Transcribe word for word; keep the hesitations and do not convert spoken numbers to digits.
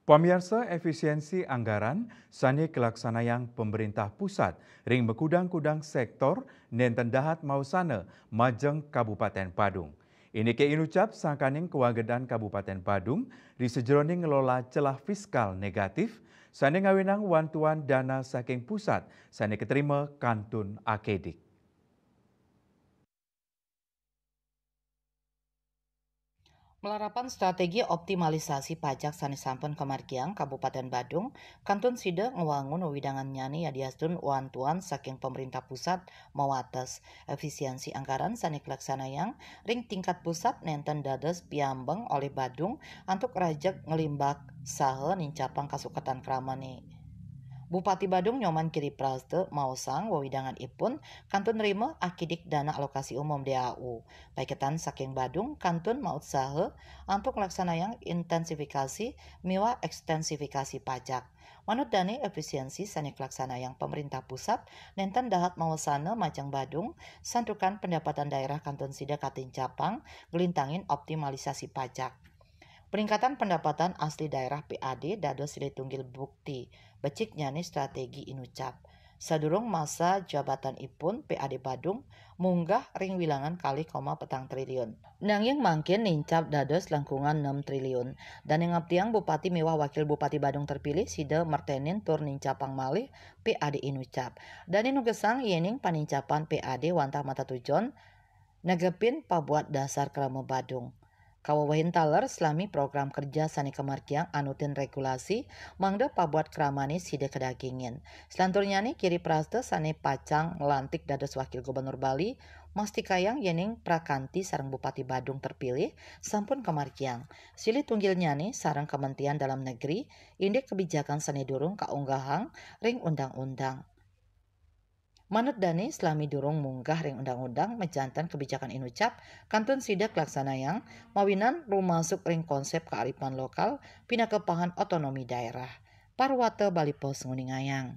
Pamiarsa, efisiensi anggaran sané kalaksanayang pamaréntah pusat ring makudang-kudang séktor nénten dahat maosana majeng Kabupatén Badung. Indiké inucap sangkaning kawagedan Kabupatén Badung ri sajeroning ngelola celah fiskal négatif sané ngawinang wantuan dana saking pusat sané katrima kantun akidik. Malarapan strategi optimalisasi pajak sané sampun kamargiang, Kabupatén Badung kantun sida ngwangun wewidangan nyané yadiastun wantuan saking pamaréntah pusat mawates. Efisiensi anggaran sané kalaksanayang ring tingkat pusat nénten dados piambeng olih Badung antuk rajeg nglimbak saha nincapang kasuketan kramané. Bupati Badung Nyoman Giri Prasta maosang wewidangan ipun kantun nrima akidik dana alokasi umum, D A U. Paiketan saking Badung kantun mautsaha antuk nglaksanayang intensifikasi miwah ekstensifikasi pajak. Manut dané, efisiensi sané kalaksanayang pamaréntah pusat nénten dahat maosana majeng Badung, santukan pendapatan daerah kantun sida katincapang nglintangin optimalisasi pajak. Peningkatan pendapatan asli daerah, P A D, dados silih tunggil bukti becik nyané strategi inucap. Sadurung masa jabatan ipun, P A D Badung munggah ring wilangan kalih koma petang triliun. Nanging mangkin nincap dados langkungan nem triliun. Dané ngaptiang Bupati miwah Wakil Bupati Badung terpilih sida merténin tur nincapang malih P A D inucap. Dané nugesang yéning panincapan P A D wantah matatujon negepin pabuat dasar krama Badung. Kawewehin taler salami program kerja sané kamargiang anutin regulasi, mangda pabuat kramané sida kadagingin. Selanturnyané, Giri Prasta sané pacang nglantik dados Wakil Gubernur Bali mastikayang yéning prakanti sareng Bupati Badung terpilih sampun kamargiang. Silih tunggilnyané sareng Kementerian Dalam Negeri indik kebijakan sané durung kaunggahang ring undang-undang. Manut dané, salami durung munggah ring undang-undang majanten kebijakan inucap, kantun sida kalaksanayang mawinan rumasuk ring konsep kearifan lokal pinaka pahan otonomi daerah. Parwata Bali Post nguningayang.